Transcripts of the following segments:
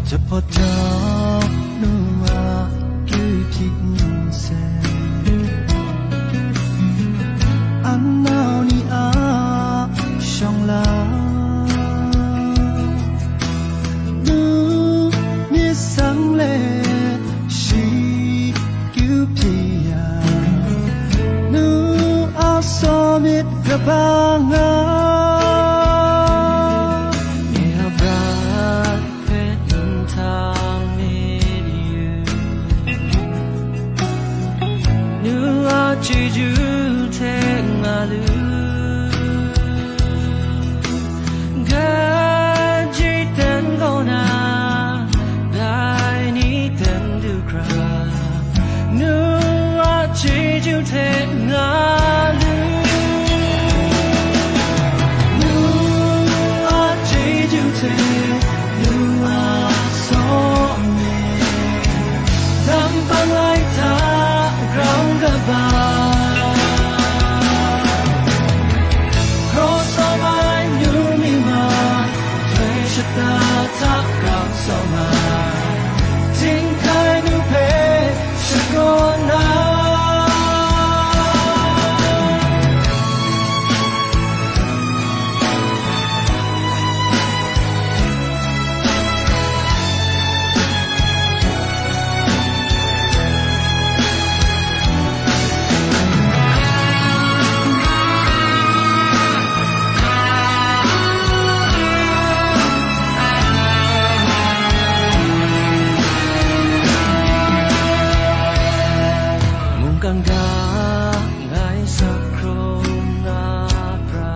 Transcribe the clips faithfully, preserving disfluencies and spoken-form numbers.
Jahpawt jang nu a kyu hpyi nsen, anau ni a shawng la, nu myit sang let shi kyu hpyi ya, nu a saw myit kaba nga, nye a brat hpe nhtang myit yu, nu a chyeju hte nga lu, kaji ten kaw na, dai ni ten du hkra, nu a chyeju hte nga lu, nu a chyeju hte nu a saw myit, dampang lai hta grau kaba, kraw sawm ai nu myi ma, htoi shata hta grau sawm ai, Jinghkai nu hpe shakawn na. Mungkan da ngai sak hkrung na pra,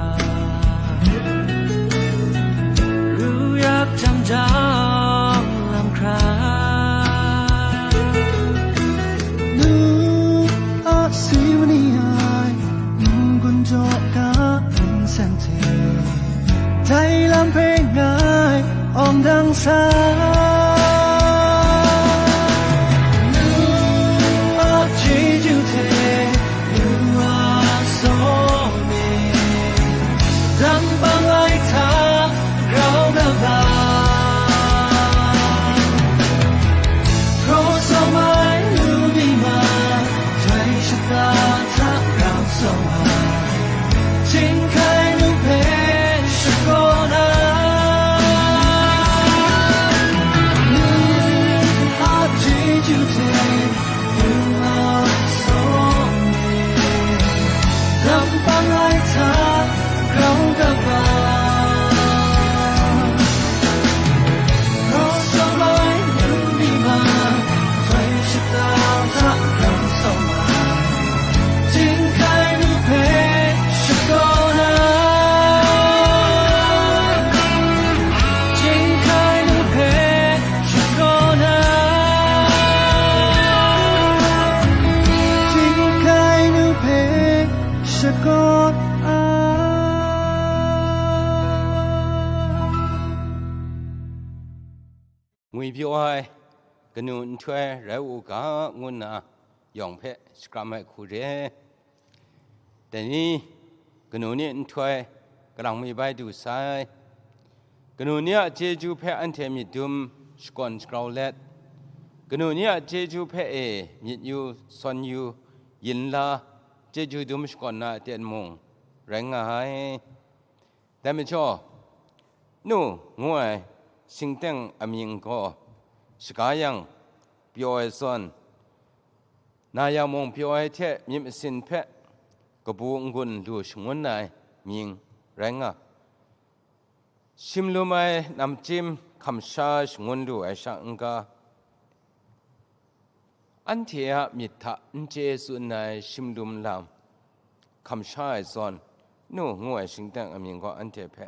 ru yak jam jang lam hkra, nu a si mani ai n-gun jaw ga nsen hte, dai lam hpe ngai awng dang sa, nu a chyeju hte nu a saw myit, dampang lai hta grau kaba, kraw sawm ai nu myi ma, htoi shata hta grau sawm ai, Jinghkai nu hpe shakawn na, nu a chyeju hte nu a saw myit, dampang lai hta grau kaba, kraw sawm ai nu myi ma, htoi shata hta grau sawm ai, Jinghkai nu hpe shakawn na, Jinghkai nu hpe shakawn na, Jinghkai nu hpe shakawn ai. Ngwi pyaw ai kanu nhtoi rai u ga, ngu nna yawng hpe shakram ai hku re. Dai ni, kanu ni nhtoi kalang mi bai du sai. Kanu ni a chyeju hpe anhte myit dum shakawn shagrau let, kanu ni a chyeju hpe e myit yu, sawn yu, yin la, chyeju dum shakawn na aten mung rai nga ai. Dai majaw, nu ngu ai shingteng amying gaw shaga yang pyaw ai zawn, na yang mung pyaw ai hte myit masin hpe kabu n-gun lu shangun ai mying rai nga, shim lum ai namchyim hkam sha shangun lu ai sha n-ga, anhte a myit hta n chye tsun ai shim lum lam hkam sha ai zawn, nu ngu ai shingteng amying gaw anhte hpe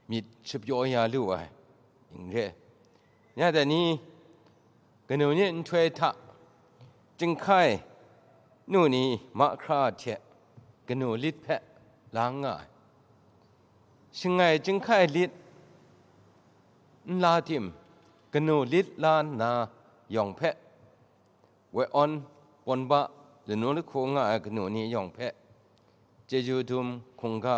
myit shapyaw ya lu ai mying re. Ya dai ni, kanu ni nhtoi hta Jinghkai nu ni mahkra hte kanu lit hpe la nga ai. Shangai Jinghkai lit n la tim, kanu lit la nna yawng hpe, woi awn, pawn ba, lanu lahku nga ai kanu ni yawng hpe, chyeju dum hkungga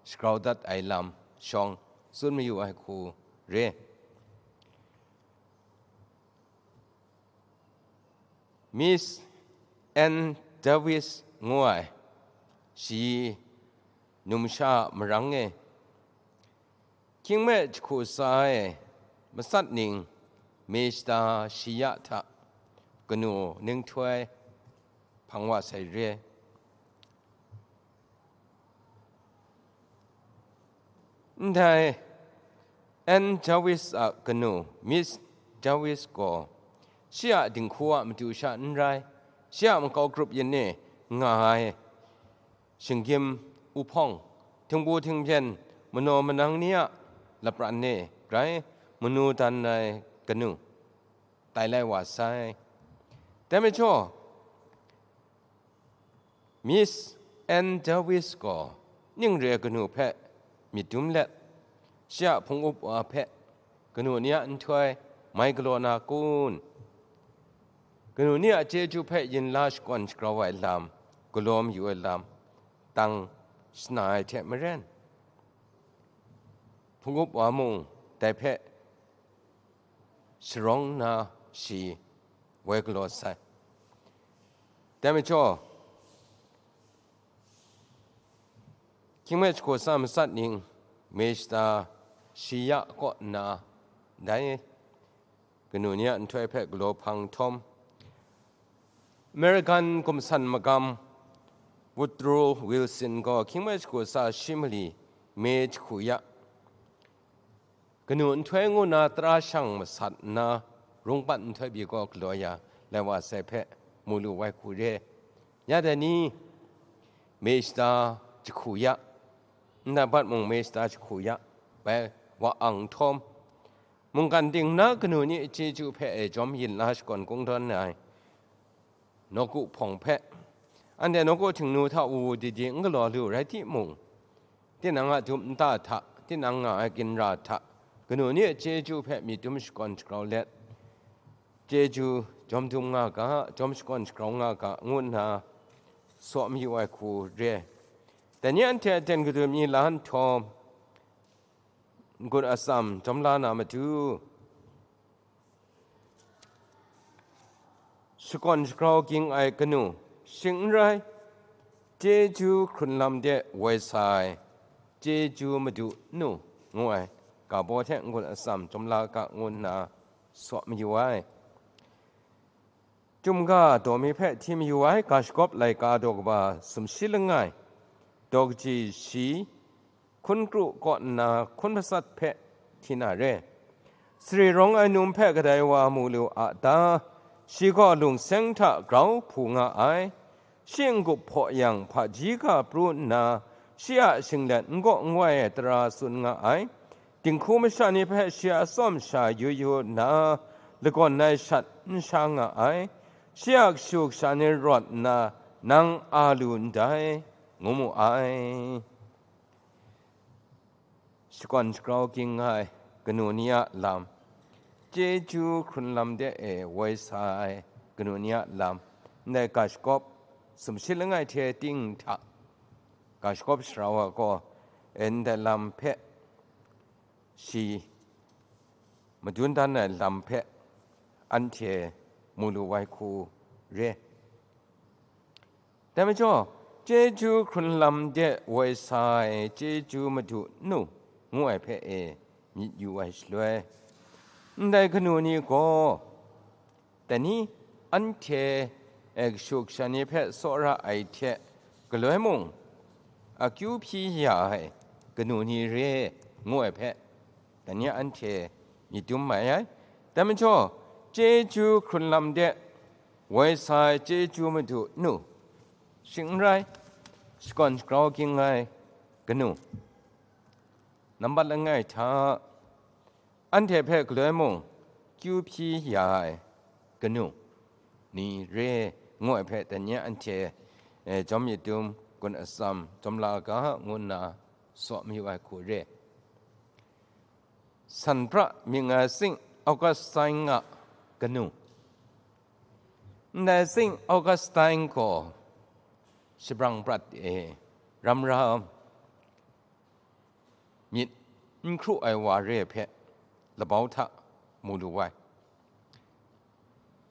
shagrau dat ai lam shawng tsun mayu ai hku re. Miss Ann Davis ngu ai, shi numsha a marang e, hkying me jahku tsa e, matsat ning, Mister Shiya hta kanu ninghtoi hpang wa sai re. Ndai Ann Jarvis a kanu, Miss Jarvis gaw, shi a dinghku a matu sha n rai, shi a makau grup yin e nga ai shinggyim, uhpawng, htingbu htinghpyen, manaw manang ni a lapran e grai manu dan ai kanu tai lai wa sai. Dai majaw, Miss Ann Jarvis gaw ning re ai kanu hpe myit dum let, shi a hpung-up wa hpe kanu ni a nhtoi mai galaw na kun? Kanu ni a chyeju hpe yin la shakawn shagrau ai lam, galaw mayu ai lam, tang shana ai hte maren, hpung-up wa mung dai hpe sharawng nna shi woi galaw sai. Dai majaw, hkying me jahku tsa matsat ning, Mister Shiya kaw nna dai kanu ni a nhtoi hpe galaw hpang nhtawm, American gumsan magam Woodrow Wilson gaw hkying me jahku tsa shi mali, May jahku ya, kanu nhtoi ngu na tara shang masat nna, rungpat nhtoi pyi gaw galaw ya lai wa sai hpe mu lu wai hku re. Ya dai ni, May shata jahku ya, ndai bat mung May shata jahku ya, bai wa ang nhtawm, mungkan ting na kanu ni chyeju hpe e jawm yin la shakawn kungdawn ai nawku hpawng hpe, anhte nawku htingnu hta wu wu di di n galaw lu rai timung, tinang a dum nta hta, tinang nga ai ginra hta, kanu ni a chyeju hpe myit dum shakawn shagrau let, chyeju jawm dum nga ga, jawm shakawn shagrau nga ga, ngu nna saw mayu ai hku re. Dai ni anhte aten kadu mi la nhtawm, n-gun atsam jawm la na matu, shakawn shagrau ging ai kanu, shing n rai, chyeju hkrunlam de woi sa ai, chyeju madu nu, ngu ai ga baw hte n-gun atsam jawm la ga, ngu nna saw mayu ai. Chyum ga daw mi hpe hti mayu ai ga shagawp laika daw kaba sumshi langai, daw kaji shi, hkun kru kaw nna hkun masat hpe hti na re. Sari rawng ai num hpe kadai wa mu lu a ta? Shi gaw lung seng hta grau hpu nga ai. Shi n-gup hpaw yang hpaji ga pru nna, shi a shinglet n gaw n wai ai tara tsun nga ai. Dinghku masha ni hpe shi a tsawm sha yu yu nna, lagawn ai shat n sha nga ai. Shi a kashu kasha ni rawt nna, nang a lu ndai, ngu mu ai. Shakawn shagrau ging ai kanu ni a lam, chyeju hkrunlam de e woi sa ai kanu ni a lam, ndai ga shagawp sumshi langai hte ting hta ga shagawp sara wa gaw, ndai lam hpe shi madun dan ai lam hpe anhte mu lu wai hku re. Dai majaw, chyeju hkrunlam de woi sa ai chyeju madu nu ngu ai hpe e myit yu ai shaloi, ndai kanu ni gaw, dai ni anhte e kashu kasha ni hpe tsawra ai hte galoi mung, akyu hpyi ya ai kanu ni re ngu ai hpe, dai ni anhte myit dum mai ai. Dai majaw, chyeju hkrunlam de woi sa ai chyeju madu nu, shing n rai, shakawn shagrau ging ai kanu, nambat langai hta, anhte hpe galoi mung kyu hpyi ya ai kanu ni re ngu ai hpe, dai ni anhte, e, jawm myit dum, gun atsam jawm la ga, ngu nna saw mayu ai hku re. San pra mying ai Saint Augustine a kanu. Ndai Saint Augustine gaw shabrang prat e ramra myit n hkru ai wa re hpe labau hta mu lu ai.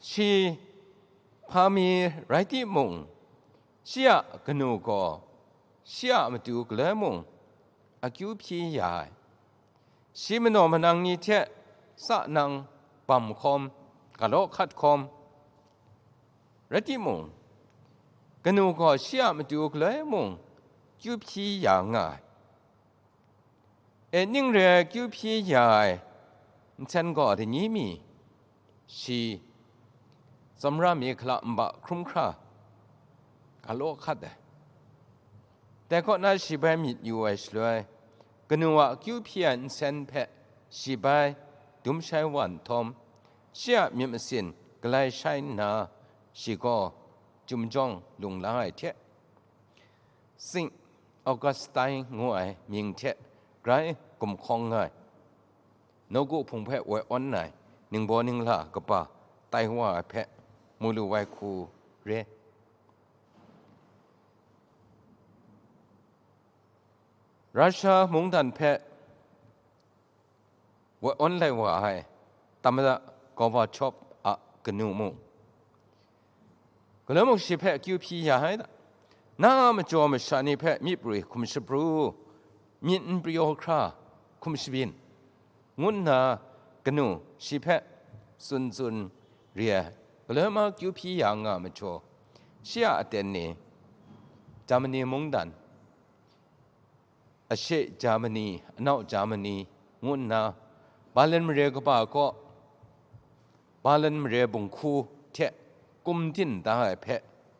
Shi Hpa mi rai timung, shi a kanu gaw shi a matu galoi mung akyu hpyi ya ai. Shi manaw manang ni hte sa nang bam hkawm, galaw hkat hkawm, rai timung, kanu gaw shi a matu galoi mung kyu hpyi ya nga ai. E, ning re ai kyu hpyi ya ai nsen gaw dai ni mi, shi tsawmra mi hkala nba hkrum hkra galaw hkat ai. Dai kaw na shi bai myit yu ai shaloi, kanu a akyu hpyi ai nsen hpe shi bai dum shai wa nhtawm, shi a myit masin galai shai nna, shi gaw chyum jawng lung la ai hte, Saint Augustine ngu ai mying hte grai gumhkawng nga ai, nawku hpung hpe woi awn ai ningbaw ningla kaba tai wa ai hpe mu lu ai hku re. Russia mungdan hpe woi awn lai wa ai Tamada Gorbachev a kanu mung, galoi mung shi hpe akyu hpyi ya ai da. Na a majaw masha ni hpe myit prwi hkum shapru, myit n pyaw hkra hkum shabyin, ngu nna kanu shi hpe tsun tsun re ai, galoi ma akyu hpyi ya nga majaw, shi a aten ni Germany mungdan, ashe Germany, anau Germany ngu nna, Berlin mare kaba kaw, Berlin mare bunghku hte kum din da ai hpe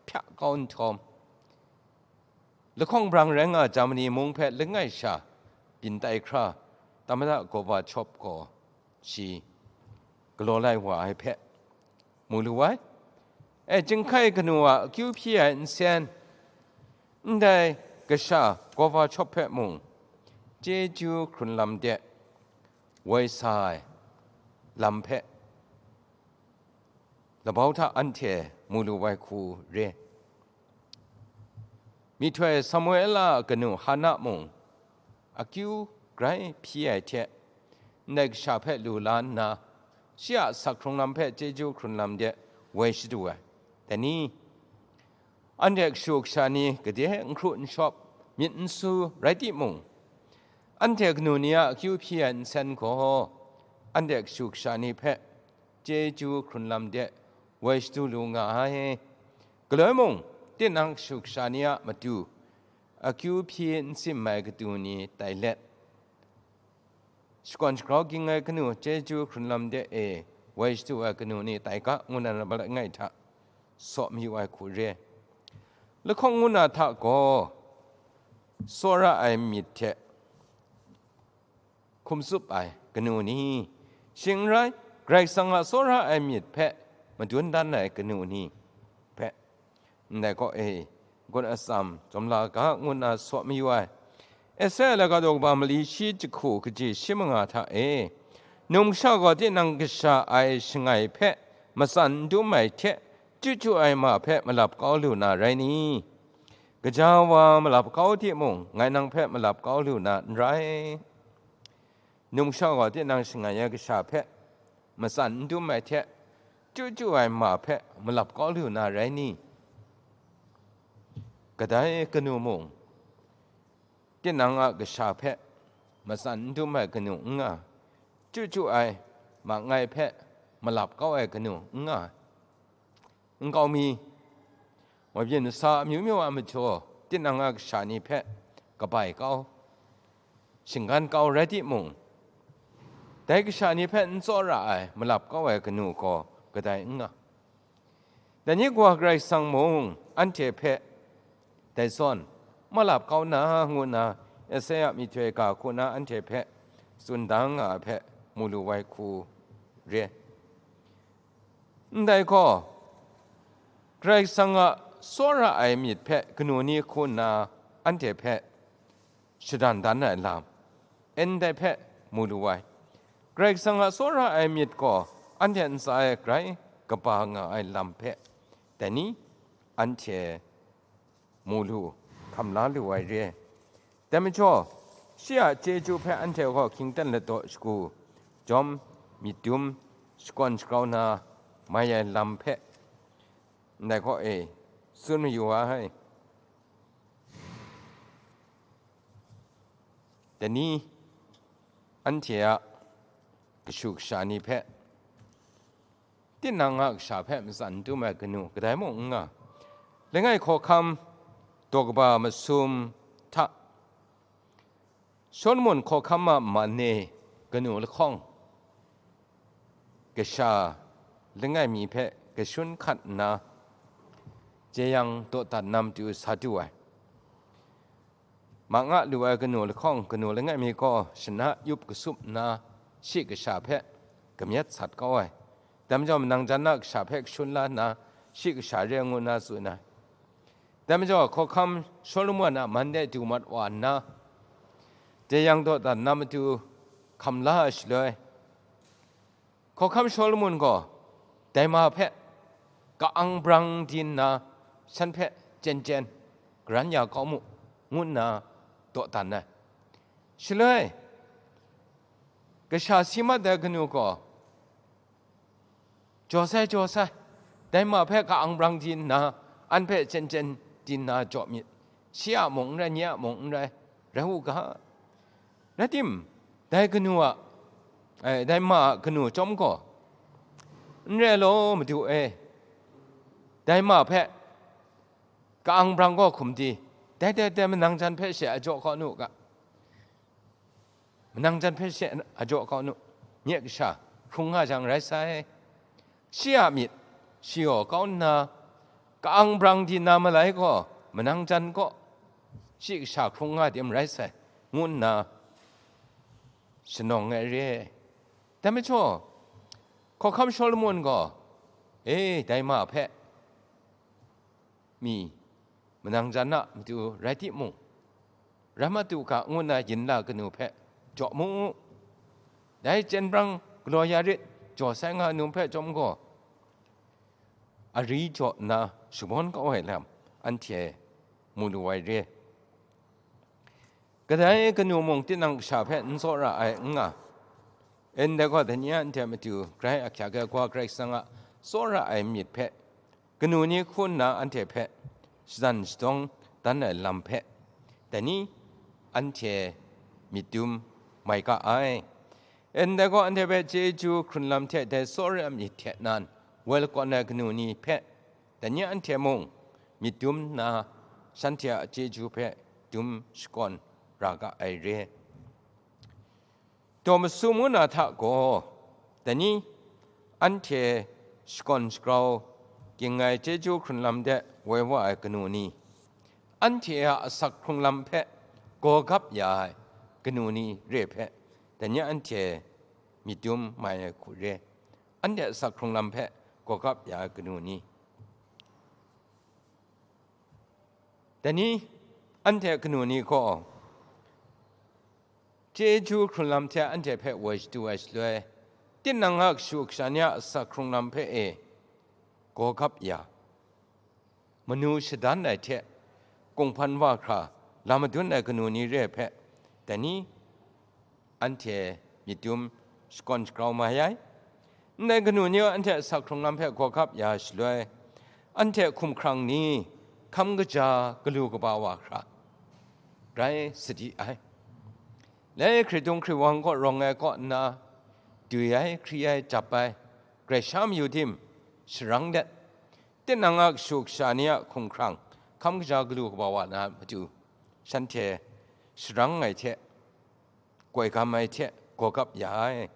hpya kau nhtawm, lahkawng brang rai nga Germany mung hpe langai sha byin tai hkra, Tamada Gorbachev gaw shi galaw lai wa ai hpe mu lu ai. E, jinghkai kanu a akyu hpyi ai nsen, ndai kasha Gorbachev hpe mung chyeju hkrun lam de woi sa ai lam hpe labau hta anhte mu lu ai hku re. Myihtoi Samuela a kanu Hana mung akyu grai hpyi ai hte, ndai kasha hpe lu la nna, shi a sak hkrung lam hpe chyeju hkrun lam de woi shadu ai. Dai ni, anhte kashu kasha ni gade n hkru n shawp, myit n su rai timung, anhte kanu ni a akyu hpyi ai nsen gaw, anhte kashu kasha ni hpe chyeju hkrun lam de woi shadu lu nga ai. Galoi mung, tinang kashu kasha ni a matu akyu hpyi n sim ai kanu ni tai let, shakawn shagrau ging ai kanu, chyeju hkrun lam de e woi shadu ai kanu ni tai ga, ngu na na langai hta saw mayu ai hku re. Lahkawng ngu na hta gaw, tsawra ai myit hte hkum tsup ai kanu ni, shing n rai, Karai Kasang a tsawra ai myit hpe madun dan ai kanu ni hpe, ndai kaw e, gun atsam, jawm la ga, ngu nna saw mayu ai. Esaia laga daw kaba mali shi jahku kaji shi manga hta e, numsha gaw tinang kasha ai shangai hpe matsan n dum ai hte, chyu chyu ai ma hpe malap kau lu na rai ni? Gaja wa malap kau timung, ngai nang hpe malap kau lu na n rai. Numsha gaw tinang shangai ai kasha hpe matsan n dum ai hte, chyu chyu ai ma hpe malap kau lu na rai ni? Kadai kanu mung, tinang a kasha hpe matsan n dum ai kanu n nga, chyu chyu ai ma ngai hpe malap kau ai kanu n nga, nkau mi, mabyin masa amyu myu a majaw, tinang a kasha ni hpe kabai kau, shinggan kau rai timung, dai kasha ni hpe n tsawra ai, malap kau ai kanu gaw kadai n nga. Dai ni gaw Karai Kasang mung anhte hpe dai zawn malap kau na, ngu nna Esaia myihtoi ga hku na anhte hpe tsun da nga ai hpe mu lu ai hku re. Ndai gaw, Karai Kasang a tsawra ai myit hpe kanu ni hku nna anhte hpe shadan dan ai lam, ndai hpe mu lu ai. Karai Kasang a tsawra ai myit gaw anhte ntsa e grai kaba nga ai lam hpe, dai ni anhte mu lu, hkam la lu ai re. Dai majaw, shi a chyeju hpe anhte gaw hkyingten ladaw shagu, jawm, myit dum, shakawn shagrau na mai ai lam hpe, ndai hkaw e tsun mayu wa ai. Dai ni anhte a kashu kasha ni hpe, tinang a kasha hpe matsan n tum ai kanu kadai mung n nga. Langai hkawhkam daw kaba masum hta Solomon hkawhkam a man e kanu lahkawng kasha langai mi hpe kashun hkat nna, jeyang dawdan na matu sa du ai. Ma nga lu ai kanu lahkawng kanu langai mi gaw shana yup kasup nna, shi kasha hpe kamyet sat kau ai. Dai majaw, manang jan na kasha hpe kashun la nna, shi kasha re ngu nna tsun ai. Dai majaw, hkawhkam Solomon a man de du mat wa nna, jeyang dawdan na matu hkam la ai shaloi, hkawhkam Solomon gaw dai ma hpe ka-ang brang di nna, shan hpe chyen chyen garan ya kau mu, ngu nna dawdan ai. Shaloi, kasha si mat ai kanu gaw, jaw sai, jaw sai, dai ma hpe ka-ang brang di nna, an hpe chyen chyen di nna jaw myit, shi a mung n rai, nye a mung n rai, rai u ga. Rai tim, dai kanu a, eh, dai ma a kanu chyawm gaw, n rai law, madu e, dai ma hpe ka-ang brang gaw hkum di, dai, dai, dai, manang jan hpe she a jaw kau nu ga. Manang jan hpe she a jaw kau nu, nye kasha hkrung nga jang rai sai. Shi a myit shayaw kau nna, ka-ang brang di na malai gaw, manang jan kaw shi kasha hkrung nga tim rai sai, ngu nna shanawng ai re. Dai majaw, hkawhkam Solomon gaw, e, dai ma hpe mi manang jan a matu rai timung, rai mat u ga, ngu nna yin la kanu hpe jaw mu u. Dai chyen brang galaw ya rit, jaw sai nga nu hpe chyawm gaw, ari jaw nna shabawn kau ai lam anhte mu lu ai re. Kadai kanu mung tinang kasha hpe n tsawra ai n nga. Ndai gaw, dai ni a anhte matu grai ahkyak ai Wa Karai Kasang a tsawra ai myit hpe kanu ni hku nna anhte hpe shadan shadawng dan ai lam hpe, dai ni anhte myit dum mai ga ai. Ndai gaw, anhte hpe chyeju hkrun lam hte dai tsawra ai myit hte nan woi lakawn ai kanu ni hpe, dai ni anhte mung myit dum nna, shanhte a chyeju hpe dum shakawn ra ga ai re. Daw masum ngu na hta gaw, dai ni anhte shakawn shagrau ging ai chyeju hkrun lam de woi wa ai kanu ni, anhte a asak hkrung lam hpe gawgap ya ai kanu ni re hpe, dai ni anhte myit dum mai ai hku re. Anhte asak hkrung lam hpe gawgap ya ai kanu ni, dai ni anhte kanu ni gaw chyeju hkrun lam hte anhte hpe woi shadu ai shaloi, tinang a kashu kasha ni a asak hkrung lam hpe e gawgap ya, manu shadan ai hte kunghpan wa hkra lam madun ai kanu ni re ai hpe, dai ni anhte myit dum shakawn shagrau mai ai. Ndai kanu ni anhte asak hkrung lam hpe gawgap ya shaloi, anhte hkumhkrang ni hkam kaja galu kaba wa hkra rai sadi ai. Lai hkritung hkriwang kaw rawng ai kaw nna, dwi ai, hkri ai, jap ai, grai sha mayu tim, sharang let, tinang a kashu kasha ni a hkumhkrang hkam kaja galu kaba wa na matu, shanhte sharang ai hte, koi gam ai hte gawgap ya ai.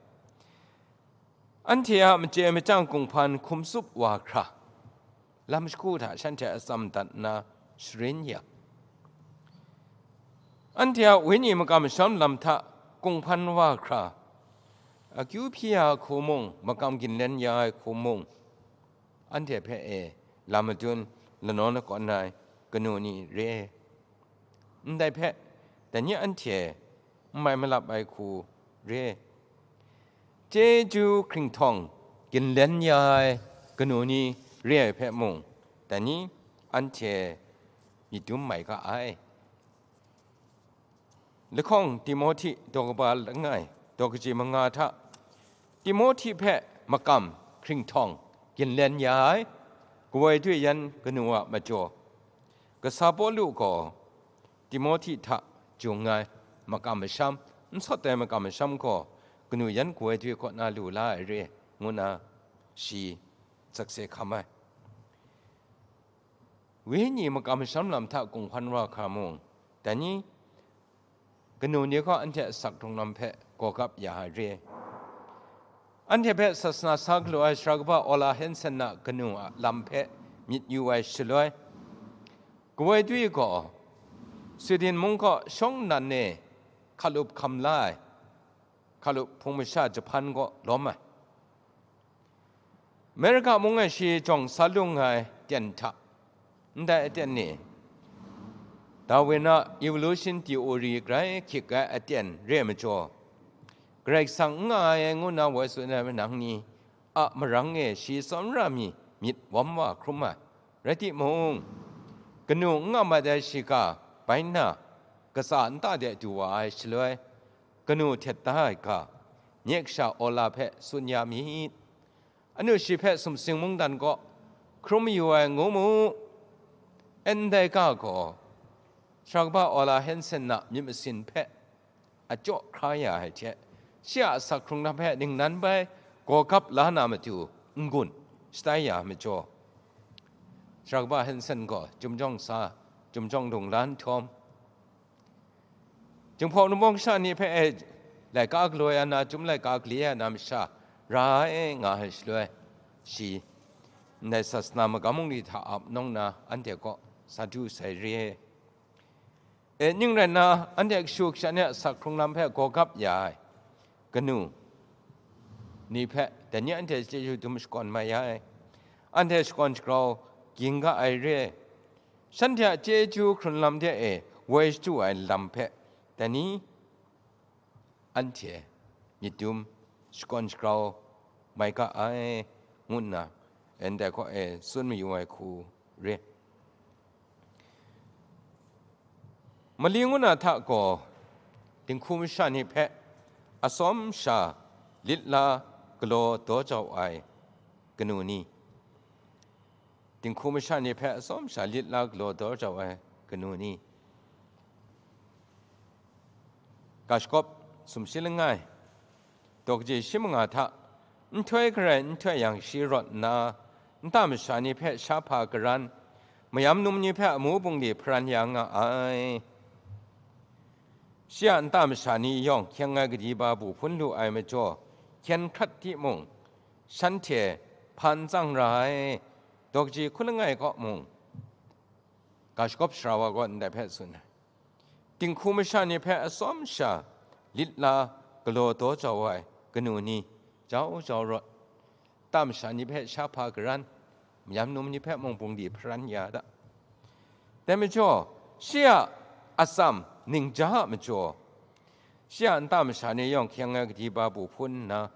Anhte a machye machyang kunghpan hkum tsup wa hkra, lam shagu hta shanhte atsam dat nna sharin ya, anhte a wenyi makam masham lam hta kunghpan wa hkra, akyu hpyi ya ai hku mung, makam ginlen ya ai hku mung, anhte hpe e lam madun lanaw lakawn ai kanu ni re. Ndai hpe, dai ni anhte n mai malap ai hku re. Chyeju hkringhtawng ginlen ya ai kanu ni re ai hpe mung, dai ni anhte myit dum mai ga ai. Lahkawng Timohti daw kaba langai, daw kaji manga hta, Timohti hpe makam hkringhtawng ginlen ya ai, Kawai dui yan kanu a majaw, kasa Pawlu gaw Timohti hta jung ai makam masham, n sawt ai makam masham gaw kanu yan kawai dui kaw na lu la ai re, ngu nna shi sakse hkam ai. Wenyi makam masham lam hta gunghpan wa hkra mung, dai ni kanu ni gaw anhte asak hkrung lam hpe gawgap ya ai re. Anhte hpe sasana sa galaw ai Sara Kaba Ola Hanson a kanu a lam hpe myit yu ai shaloi, kawai dui gaw Sweden mung kaw shawng nnan e hkalup hkam la ai, hkalup hpung masha Japan kaw lawm ai. Amerika mung e shi jawng sa lung ai aten hta, ndai aten ni, Darwin a evolution theory grai hkyik ai aten re ai majaw, Karai Kasang n nga ai ngu nna woi tsun ai manang ni a marang e shi tsawmra mi myit wam wa hkrum ai. Rai timung, kanu n nga mat ai shiga bai nna, katsa nta de du wa ai shaloi, kanu htet da ai ga, nye kasha Ola hpe tsun ya myit. Anu shi hpe sumsing mungdan kaw hkrum mayu ai ngu mu. Ndai ga gaw, Sara Kaba Ola Hanson a myit masin hpe a jaw hkra ya ai hte, shi a asak hkrung lam hpe ningnan bai gawgap la na matu n-gun shatai ya ai majaw, Sara Kaba Hanson gaw chyum jawng sa, chyum jawng lung la nhtawm, Jinghpaw Wunpawng sha ni hpe e laika galaw ya na, chyum laika gale ya na masha ra ai nga ai shaloi, shi ndai sasana magam mungli hta ap nawng na anhte kaw sa du sai re. E, ning rai nna, anhte kashu kasha ni a asak hkrung lam hpe gawgap ya ai kanu ni hpe dai ni anhte chyeju dum shakawn mai ya ai. Anhte shakawn shagrau ging ga ai re. Shanhte a chyeju hkrun lam de e woi shadu ai lam hpe dai ni anhte myit dum shakawn shagrau mai ga ai, ngu nna ndai kaw e tsun mayu ai hku re. Mali ngu na hta gaw dinghku masha ni hpe atsawm sha lit la galaw daw jau ai kanu ni? Dinghku masha ni hpe atsawm sha lit la galaw daw jau ai kanu ni? Ga shagawp sumshi langai, daw kaji shi manga hta, nhtoi garai nhtoi yang shi rawt nna, nta masha ni hpe sha hpa garan, mayam num ni hpe amu bungli hparan ya nga ai. Shi a nta masha ni yawng hkyeng ai kadi ba bu hpun lu ai majaw, hkyen hkrat timung, shanhte hpa n tsang ra ai, daw kaji hkun langai kaw mung, ga shagawp sara wa gaw ndai hpe tsun ai. Dinghku masha ni hpe atsawm sha lit la galaw daw jau ai kanu ni, jau jau rawt, nta masha ni hpe sha hpa garan, mayam num ni hpe mung bungli hparan ya da. Dai majaw, shi a atsam ningja a majaw, shi a nta masha ni yawng hkyeng ai kadi ba bu hpun nna,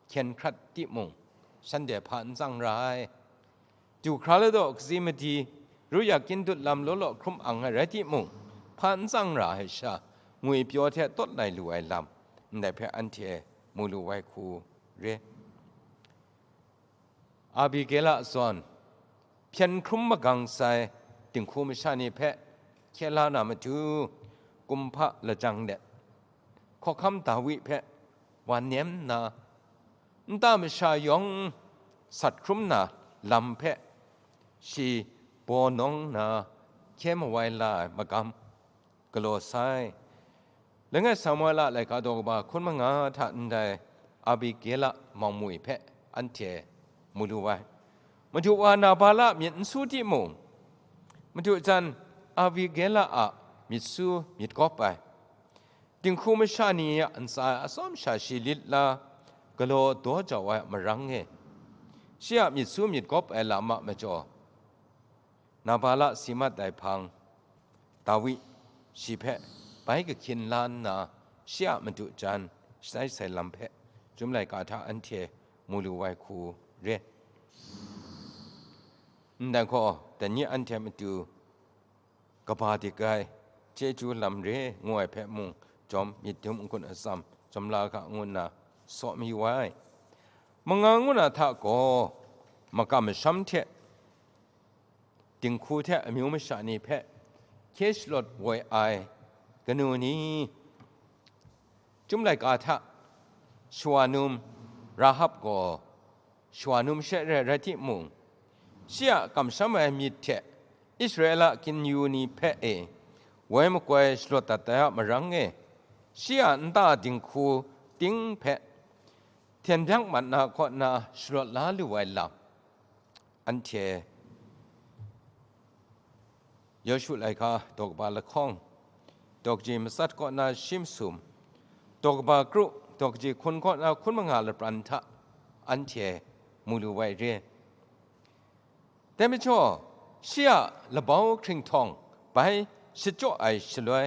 hkyen hkrat timung, shanhte hpa n tsang ra ai. Du hkra ladaw katsi madi, ru yak kyin dut lam law law hkrum ang ai rai timung, hpa n tsang ra ai sha, ngwipyaw hte tawt lai lu ai lam, ndai hpe anhte mu lu ai hku re. Abigela zawn, hpyen hkrum magang sai dinghku masha ni hpe hkye la na matu, kumhpa lajang let, hkawhkam Dawi hpe wa nem nna, nta masha yawng sat hkrum na lam hpe shi baw nawng nna hkye mawai la ai magam galaw sai. Langai Samuela laika daw kaba hkun manga hta ndai Abigela mawng mwi hpe anhte mu lu ai. Madu wa Nabala myit n su timung, madu jan Abigela a myit su myit gawp ai. Dinghku masha ni a ntsa e atsawm sha shi lit la galaw daw jau ai marang e, shi a myit su myit gawp ai lam a majaw, Nabala si mat ai hpang, Dawi shi hpe bai kahkyin la nna, shi a madu jan shatai sai lam hpe Chyum laika hta anhte mu lu ai hku re. Ndai gaw, dai ni anhte matu kaba dik ai chyeju lam re ngu ai hpe mung, jawm myit dum n-gun atsam jawm la ga, ngu nna saw mayu ai. Manga ngu na hta gaw, makam masham hte dinghku hte amyu masha ni hpe hkye shalawt woi ai kanu ni, Chyum laika hta shawa num Rahab gaw shawa num she rai rai timung, shi a kamsham ai myit hte Israela kynyu ni hpe e woi makoi shalawt dat ai a marang e, shi a nta dinghku ting hpe hten byak mat na kaw na shalawt la lu ai lam, anhte Yawshu laika daw kaba lahkawng, daw kaji matsat kaw na shi masum, daw kaba kru, daw kaji hkun kaw na hkun manga lapran hta anhte mu lu ai re. Dai majaw, shi a labau hkringhtawng bai shachyaw ai shaloi,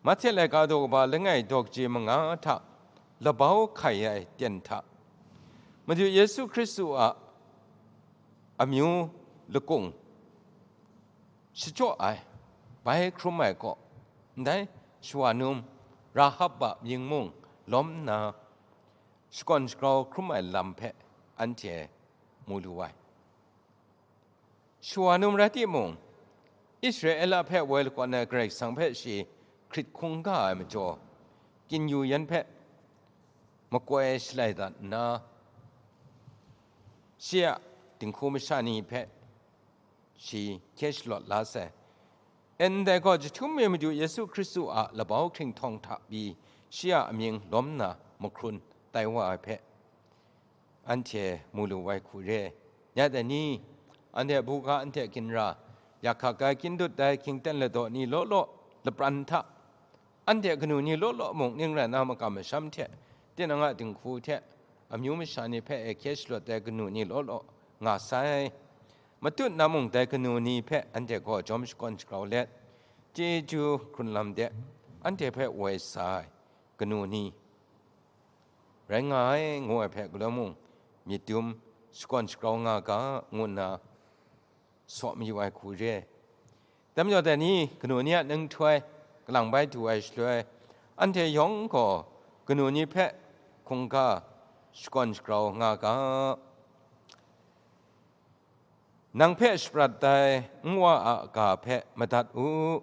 Mahte laika daw kaba langai daw kaji manga hta labau hkai ai ten hta, Madu Yesu Hkristu a amyu lakung shachyaw ai, bai hkrum ai kaw, ndai shawa num Rahab a mying mung lawm nna, shakawn shagrau hkrum ai lam hpe anhte mu lu ai. Shawa num rai timung, Israela hpe woi lakawn ai Karai Kasang hpe shi hkrit hkungga ai majaw, kynyu yan hpe makoi shalai dat nna, shi a dinghku masha ni hpe shi hkye shalawt la sai. Ndai gaw, jahtum e Madu Yesu Hkristu a labau hkringhtawng hta pyi shi a amying lawm nna mahkrun tai wa ai hpe, anhte mu lu ai hku re. Ya dai ni, anhte buga, anhte ginra, yak hkak ai, kyin dut ai, hkying ten ladaw ni law law, lapran hta, anhte kanu ni law law mung ning rai na makam masham hte, tinang a dinghku hte amyu masha ni hpe e hkye shalawt ai kanu ni law law nga sai. Matut na mung dai kanu ni hpe anhte gaw jawm shakawn shagrau let, chyeju hkrun lam de anhte hpe woi sa ai kanu ni rai nga ai, ngu ai hpe galoi mung, myit dum shakawn shagrau nga ga, ngu nna saw mayu ai hku re. Dai majaw dai ni, kanu ni a ninghtoi kalang bai du ai shaloi, anhte yawng gaw kanu ni hpe hkungga shakawn shagrau nga ga. Nang hpe shaprat ai nwa a ga hpe madat u,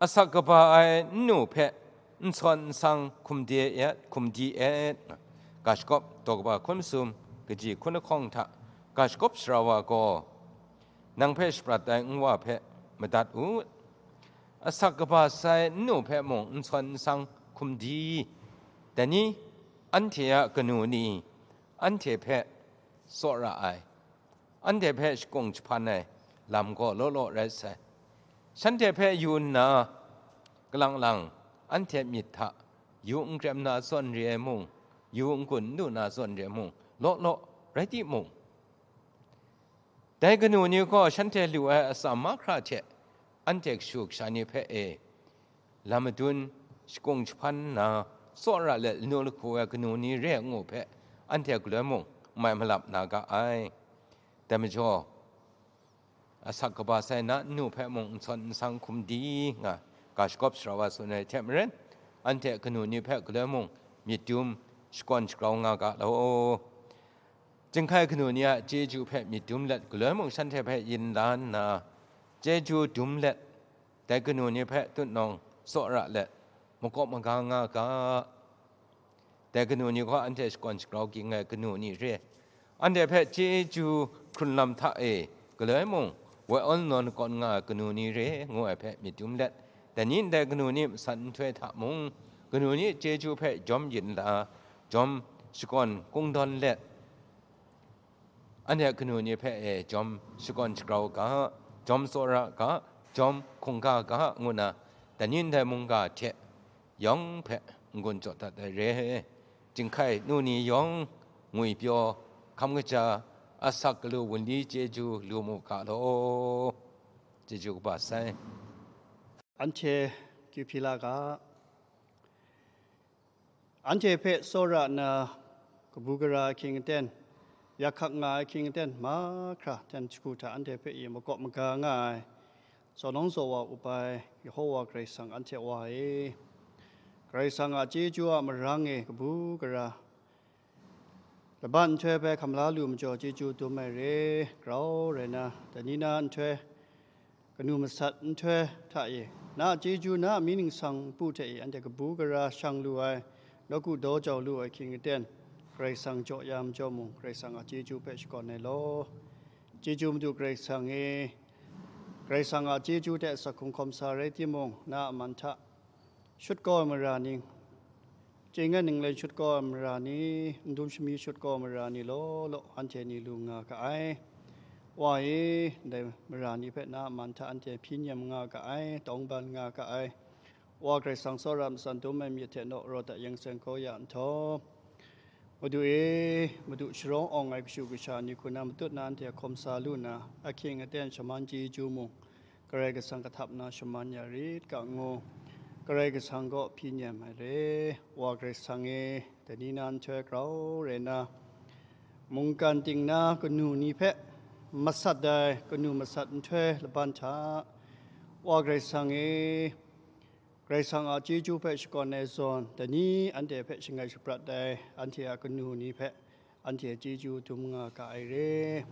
asak kaba ai nnu hpe n sawn n sang hkum di et, hkum di et. Ga shakawp daw kaba hkun masum, kaji hkun lahkawng hta ga shakawp sara wa gaw, nang hpe shaprat ai nwa hpe madat u, asak kaba sai nnu hpe mung n sawn n sang hkum di. Dai ni, anhte a kanu ni anhte hpe tsawra ai, anhte hpe shakung jahpan ai lam gaw law law rai sai. Shanhte hpe yu nna, kalang lang anhte myit hta yu n krem na zawn re ai mung, yu n gun n lu na zawn re ai mung, law law rai timung, dai kanu ni gaw shanhte lu ai atsam mahkra hte anhte kashu kasha ni hpe e lam madun shakung jahpan nna, tsawra let lanu lahku ai kanu ni re ai ngu hpe anhte galoi mung mai malap na ga ai. Dai majaw, asak kaba sai na nnu hpe mung n sawn n sang hkum di nga ga shakawp sara wa tsun ai hte maren, anhte kanu ni hpe galoi mung myit dum shakawn shagrau nga ga law. Jinghkai kanu ni a chyeju hpe myit dum let, galoi mung shanhte hpe yin la nna, chyeju dum let, dai kanu ni hpe tutnawng tsawra let, makawp maga nga ga. Dai kanu ni gaw anhte shakawn shagrau ging ai kanu ni re. Anhte hpe chyeju hkrun lam hta e galoi mung woi awn nawn kawn nga ai kanu ni re, ngu ai hpe myit dum let, dai ni ndai kanu ni masan nhtoi hta mung, kanu ni chyeju hpe jawm yin la, jawm shakawn kungdawn let, anhte kanu ni hpe e jawm shakawn shagrau ga, jawm tsawra ga, jawm hkungga ga, ngu nna, dai ni ndai mungga hte yawng hpe n-gun jaw dat ai re. Jinghkai nu ni yawng ngwipyaw, hkam kaja, asak galu wunli chyeju lu mu ga law. Chyeju kaba sai. Anhte kyu hpyi la ga. Anhte hpe tsawra nna, kabu gara ahkying aten, yak hkak nga ai ahkying aten mahkra ten jahku hta anhte hpe i makawp maga nga ai, zaw nawng zaw wa up ai Yehowa Karai Kasang anhte Wa e, Karai Kasang a chyeju a marang e kabu gara Laban nhtoi hpe hkam la lu majaw chyeju dum ai re, grau rai na, dai ni na nhtoi, kanu masat nhtoi hta e, na a chyeju, na a mying ningsang npu hte e, anhte kabu gara shang lu ai, nawku daw jau lu ai hkying aten, Karai Kasang jaw ya majaw mung, Karai Kasang a chyeju hpe shakawn ai law. Chyeju Madu Karai Kasang e, Karai Kasang a chyeju hte asak hkrung hkawm sa rai timung, na a man hta shut kau ai mara ni, chye ngan ninglen shut kau ai mara ni, n dum shami shut kau ai mara ni law law, anhte ni lu nga ga ai. Wa e, ndai mara ni hpe na a man hta anhte hpyi nem nga ga ai, tawngban nga ga ai. Wa Karai Kasang tsawra matsan dum ai myit hte naw, rawt a yang seng kau ya nhtawm, Madu e, Madu sharawng awng ai kashu kasha ni hku na matut na anhte hkawm sa lu na, ahkying aten shaman chyeju mung, Karai Kasang kahtap na shaman ya rit ga ngu, Karai Kasang kaw hpyi nem ai re. Wa Karai Kasang e, dai ni na nhtoi grau rai na, mungkan ting na kanu ni hpe masat ai kanu masat nhtoi laban hta, Wa Karai Kasang e, Karai Kasang a chyeju hpe shakawn ai zawn, dai ni anhte hpe shangai shaprat ai, anhte a kanu ni hpe anhte chyeju dum nga ga ai re.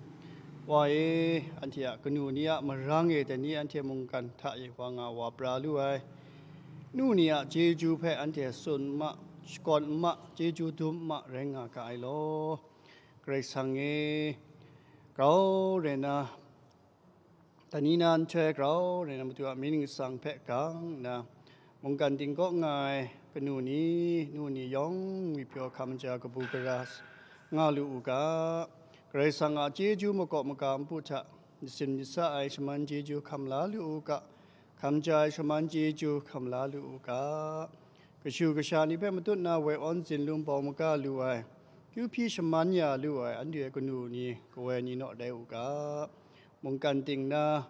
Wa e, anhte a kanu ni a marang e dai ni anhte mungkan hta e wa nga wa pra lu ai, nu ni a chyeju hpe anhte tsun n ma, shakawn n ma, chyeju dum n ma rai nga ga ai law. Karai Kasang e, grau rai na, dai ni na nhtoi grau rai na, Madu a mying ningsang hpe gang nna, mungkan ting kaw nga ai kanu ni, nu ni yawng ngwipyaw hkam ja kabu gara nga lu u ga, Karai Kasang a chyeju makaw maga npu hta, myit sin myit sa ai shaman chyeju hkam la lu u ga, hkam ja ai shaman chyeju hkam la lu u ga, kashu kasha ni hpe matut na woi awn zinlum bau maga lu ai, kyu hpyi shaman ya lu ai, anhte kanu ni, kawoi ni naw rai u ga, mungkan ting na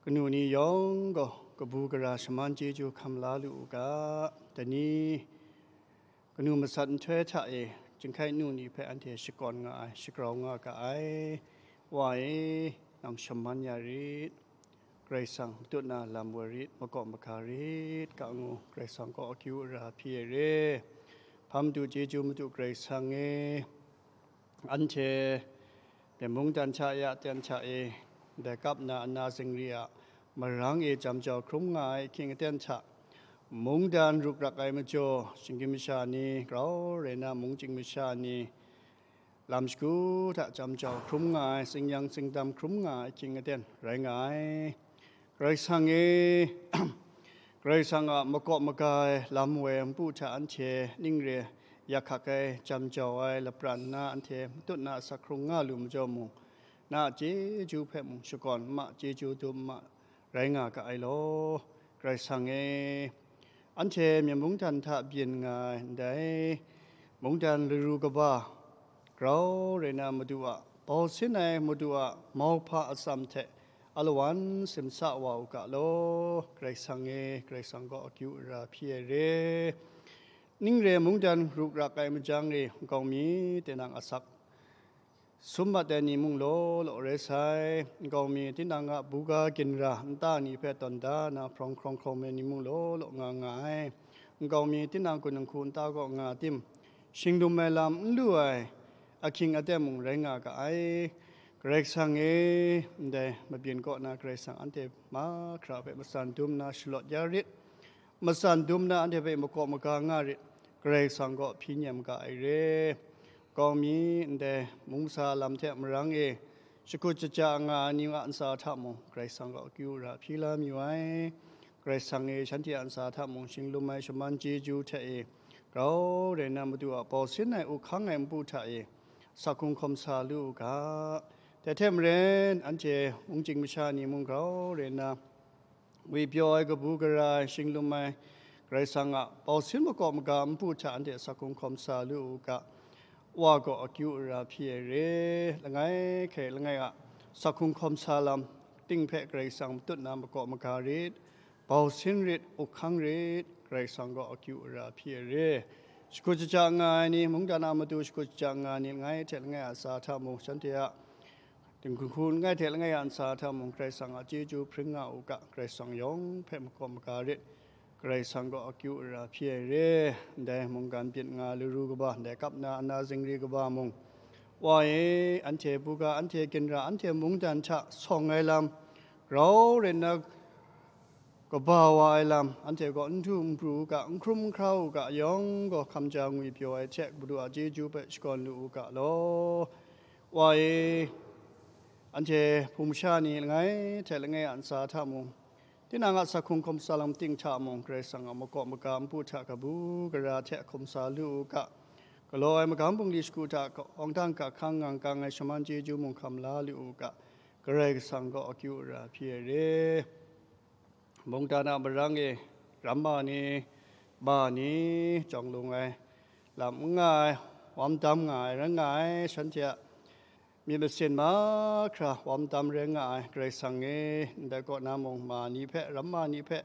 kanu ni yawng gaw kabu gara shaman chyeju hkam la lu u ga, dai ni kanu masat nhtoi hta e, jinghkai nu ni hpe anhte shakawn nga ai, shagrau nga ga ai. Wa e, nang shaman ya rit, Karai Kasang matut na lam woi rit, makaw maga rit ga ngu, Karai Kasang kaw akyu ara hpyi ai re. Hpa madu chyeju Madu Karai Kasang e, anhte Myen mungdan hta ya ten hta e, dai kap na ana zingri a marang e jam jau hkrum nga ai ahkying aten hta, mungdan rukrak ai majaw, shinggyim masha ni, grau rai na mungchying masha ni, lam shagu hta jam jau hkrum nga ai, tsingyang tsingdam hkrum nga ai ahkying aten rai nga ai. Karai Kasang e, Karai Kasang a makaw maga ai lam woi npu hta anhte ning re yak hkak ai, jam jau ai lapran na anhte matut na asak hkrung nga lu majaw mung, na a chyeju hpe mung shakawn n ma, chyeju dum n ma, rai nga ga ai law. Karai Kasang e, anhte Myen mungdan hta byin nga ai ndai mungdan laru kaba, grau rai na Madu a bau sin ai, Madu a mauhpa atsam hte alawan simsa wa u ga law. Karai Kasang e, Karai Kasang gaw akyu ara hpyi ai re. Ning re mungdan rukrak ai majang e, nkau mi tinang asak sum mat ai ni mung law law rai sai, nkau mi tinang a buga ginra nta ni hpe tawn da na hprawng hkrawng hkrawng ai ni mung law law nga nga ai, nkau mi tinang kun nhku nta kaw nga tim, shinglum ai lam n lu ai ahkying aten mung rai nga ga ai. Karai Kasang e, ndai mabyin kaw na Karai Kasang anhte mahkra hpe matsan dum na shalawt ya rit, matsan dum na anhte hpe makaw maga nga rit, Karai Kasang gaw hpyi nem ga ai re. Nkau mi ndai mung masa lam hte marang e shakut shaja nga ai ni a ntsa hta mung, Karai Kasang gaw akyu ara hpyi la mayu ai. Karai Kasang e shanhte a ntsa hta mung shinglum ai shaman chyeju hte e, grau rai na Madu a bau sin ai, up hkang ai npu hta e, asak hkrung hkawm sa lu u ga. Dai hte maren, anhte mungchying masha ni mung grau rai na, ngwipyaw ai, kabu gara ai, shinglum ai, Karai Kasang a bau sin makaw maga npu hta anhte asak hkrung hkawm sa lu u ga, Wa gaw akyu ara hpyi ai re. Langai hkrai langai a asak hkrung hkawm sa lam ting hpe Karai Kasang matut na makaw maga rit, bau sin rit, up hkang rit, Karai Kasang gaw akyu ara hpyi ai re. Shakut shaja nga ai ni, mungdan a matu shakut shaja nga ai ni, langai hte langai a ntsa hta mung, shanhte a dinghku hku langai hte langai a ntsa hta mung, Karai Kasang a chyeju hpring nga u ga, Karai Kasang yawng hpe makaw maga rit. Karai Kasang gaw akyu ara hpyi ai re, ndai mungkan byin nga laru kaba, ndai kap na ana zingri kaba mung, Wa e, anhte buga, anhte ginra, anhte mungdan hta sawng ai lam, grau rai nna kaba wa ai lam, anhte gaw n du n pru u ga, n hkrum n hkra u ga, yawng gaw hkamja ngwi pyaw ai hte, Madu a chyeju hpe shakawn lu u ga law. Wa e, anhte hpung masha ni langai hte langai a ntsa hta mung, tinang a sakhung hkawm sa lam ting hta mung, Karai Kasang a makaw maga npu hta kabu gara hte hkum sa lu u ga, galaw ai magam bungli shagu hta awng dang ga hkang ngang kang ai shaman chyeju mung hkam la lu u ga, Karai Kasang gaw akyu ara hpyi ai re. Mungdan a marang e ramma ni, ma ni, jawng lung ai lam n nga ai, wam dam nga ai rai nga ai, shanhte a myit masin mahkra wam dam rai nga ai, Karai Kasang e, ndai kaw na mung, ma ni hpe, ramma ni hpe,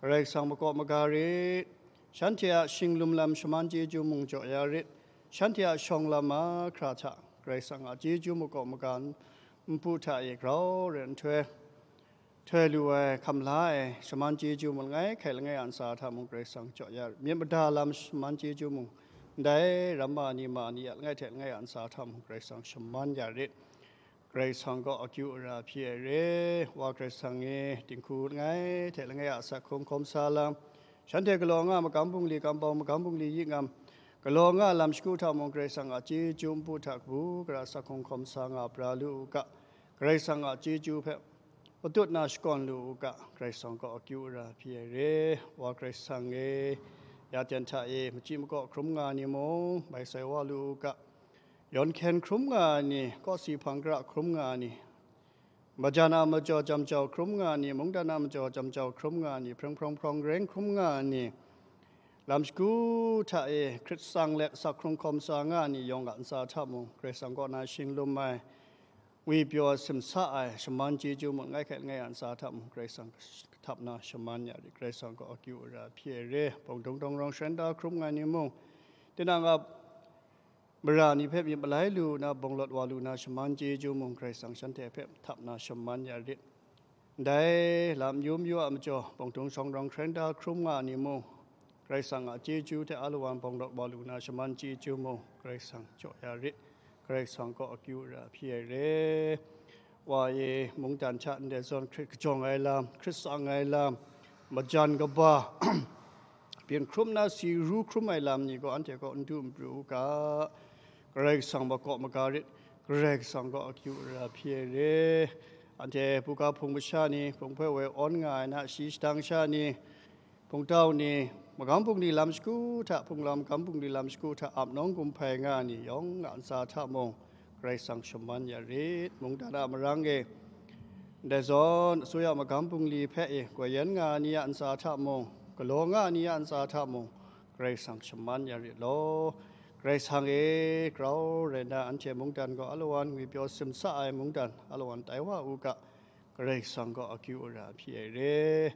Karai Kasang makaw maga rit, shanhte a shinglum lam shaman chyeju mung jaw ya rit, shanhte a shawng lam mahkra hta, Karai Kasang a chyeju makaw maga npu hta e grau rai nhtoi, htoi lu ai, hkam la ai, shaman chyeju mung langai hkai langai a ntsa hta mung Karai Kasang jaw ya rit, myit mada lam shaman chyeju mung, ndai ramma ni, ma ni a langai hte langai a ntsa hta mung Karai Kasang shaman ya rit. Karai Kasang gaw akyu ara hpyi ai re. Wa Karai Kasang e, dinghku langai hte langai a asak hkrum hkawm sa lam, shanhte galaw nga magam bungli, kambau magam bungli yi ngam, galaw nga lam shagu hta mung Karai Kasang a chyeju npu hta kabu gara asak hkrum hkawm sa nga pra lu u ga, Karai Kasang a chyeju hpe matut na shakawn lu u ga, Karai Kasang gaw akyu ara hpyi ai re. Wa Karai Kasang e, ya ten hta e machyi makaw hkrum nga ai ni mung, mai sai wa lu u ga, yawn hkyen hkrum nga ai ni, kawsi hpang kara hkrum nga ai ni, majan a majaw jam jau hkrum nga ai ni, mungdan a majaw jam jau hkrum nga ai ni, hprawng hprawng hprawng reng hkrum nga ai ni, lam shagu hta e hkrit tsang let asak hkrum hkawm sa nga ai ni yawng a ntsa hta mung, Karai Kasang kaw na shinglum ai, ngwi pyaw ai, simsa ai, shaman chyeju mung langai hkai langai a ntsa hta mung Karai Kasang kahtap na shaman ya rit, Karai Kasang gaw akyu ara hpyi ai re. Bawng dungdawng rawng sharan da hkrum nga ai ni mung, tinang a mara ni hpe myit malai lu na, bawng lawt wa lu na, shaman chyeju mung Karai Kasang shanhte hpe htap na shaman ya rit. Ndai lam yu mayu a majaw, bawng dungdawng rawng sharan da hkrum nga ai ni mung, Karai Kasang a chyeju hte alawan bawng lawt wa lu na, shaman chyeju mung Karai Kasang jaw ya rit. Karai Kasang gaw akyu ara hpyi ai re. Wa e, mungdan hta ndai zawn hkrit kajawng ai lam, hkrit tsang ai lam, majan kaba, byin hkrum na si ru hkrum ai lam ni gaw anhte kaw n du n pru u ga, Karai Kasang makaw maga rit, Karai Kasang gaw akyu ara hpyi ai re. Anhte buga hpung masha ni, hpung hpe woi awn nga ai na shi shadang sha ni, hpungtau ni, magam bungli lam shagu hta, hpunglam magam bungli lam shagu hta ap nawng gumhpai nga ai ni yawng a ntsa hta mung, Karai Kasang shaman ya rit. Mungdan a marang e, ndai zawn, asuya magam bungli hpe e, goi yan nga ai ni a ntsa hta mung, galaw nga ai ni a ntsa hta mung, Karai Kasang shaman ya rit law. Karai Kasang e, grau rai na, anhte mungdan gaw alawan ngwi pyaw simsa ai mungdan alawan tai wa u ga, Karai Kasang gaw akyu ara hpyi ai re.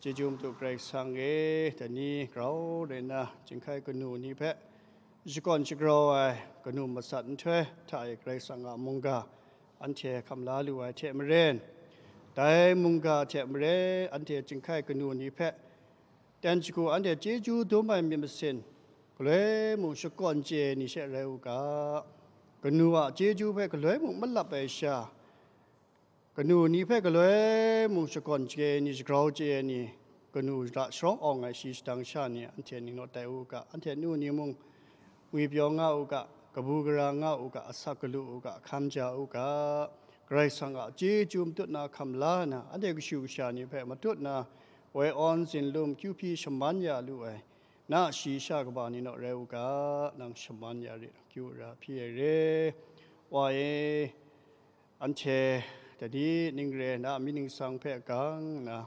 Chyeju matu Karai Kasang e, dai ni grau rai na, chyinghkai kanu ni hpe shakawn shagrau ai kanu masat nhtoi hta e Karai Kasang a mungga anhte hkam la lu ai hte maren, dai mungga hte maren anhte chyinghkai kanu ni hpe ten shagu anhte chyeju dum ai myit masin galoi mung shakawn chye ai ni she rai u ga, kanu a chyeju hpe galoi mung malap ai sha, kanu ni hpe galoi mung shakawn chye ai ni, shagrau chye ai ni, kanu hta sharawng awng ai shi shadang sha ni, anhte ning naw tai u ga, anhte nu ni mung ngwi pyaw nga u ga, kabu gara nga u ga, asak galu u ga, hkam ja u ga, Karai Kasang a chyeju matut na hkam la na, anhte kashu kasha ni hpe matut na, woi awn, zinlum, kyu hpyi shaman ya lu ai, na shi sha kaba ni naw rai u ga, nang shaman ya rit, akyu ara hpyi ai re. Wa e, anhte dai ni ning re na, myit ningsang hpe gang nna,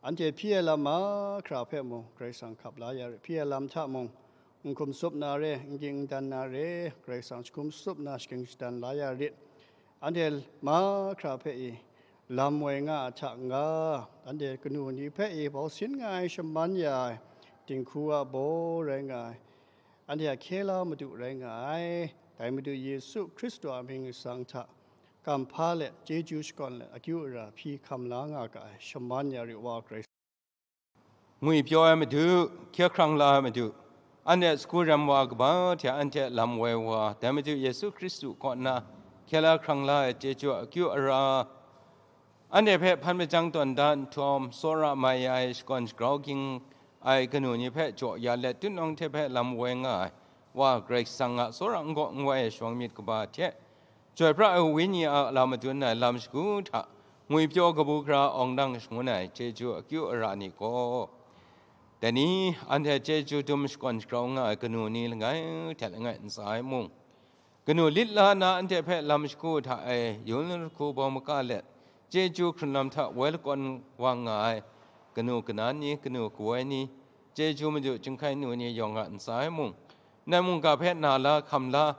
anhte hpyi ai lam mahkra hpe mung Karai Kasang hkap la ya rit, hpyi ai lam hta mung n hkum tsup na re, n ging n dan na re, Karai Kasang jahkum tsup na shagying shadan la ya rit. Anhte mahkra hpe i lam woi nga a hta n-ga, anhte kanu ni hpe i bau sin nga ai, shaman ya ai, dinghku a baw rai nga ai, anhte a hkye la Madu rai nga ai, dai Madu Yesu Hkristu a myit ningsang hta kamhpa let, chyeju shakawn let, akyu ara hpyi hkam la nga ga ai, shaman ya rit, Wa Karai. Ngwipyaw ai Madu, hkye hkrang la ai Madu, anhte sagu rem wa kaba hte anhte lam woi wa, dai Madu Yesu Hkristu kaw nna hkye la hkrang la ai chyeju a akyu ara, anhte hpe hpan majang tawn da nhtawm, tsawra mai ai shakawn shagrau ging ai kanu ni hpe jaw ya let, tutnawng hte hpe lam woi nga ai Wa Karai Kasang a tsawra n gaw n wai ai shawng myit kaba hte, Chyoi pra ai Wenyi a lam madun ai lam shagu hta ngwipyaw kabu gara awng dang shangun ai chyeju akyu ara ni gaw, dai ni anhte chyeju dum shakawn shagrau nga ai kanu ni langai hte langai ntsa ai mung, kanu lit la na anhte hpe lam shagu hta e yun lahku bawng maka let, chyeju hkrun lam hta woi lakawn wa nga ai kanu kanan ni, kanu kawoi ni, chyeju madu chyinghkai nu ni yawng a ntsa ai mung, nai mungga hpe na la hkam la,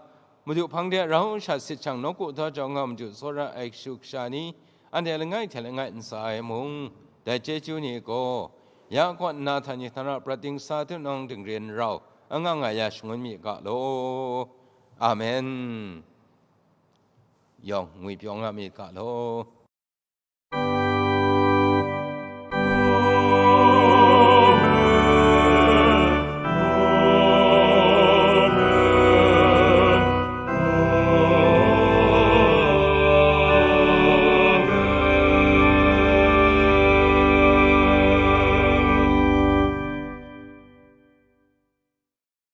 Madu hpang de rau sha sit shang nawku daw jau nga Madu tsawra ai kashu kasha ni, anhte langai hte langai ntsa ai mung, dai chyeju ni gaw, ya kaw nna htani htana prat dingsa tutnawng dingrin rau, anga nga ya shangun mi ga law. Amen. Yawng ngwipyaw nga mi ga law.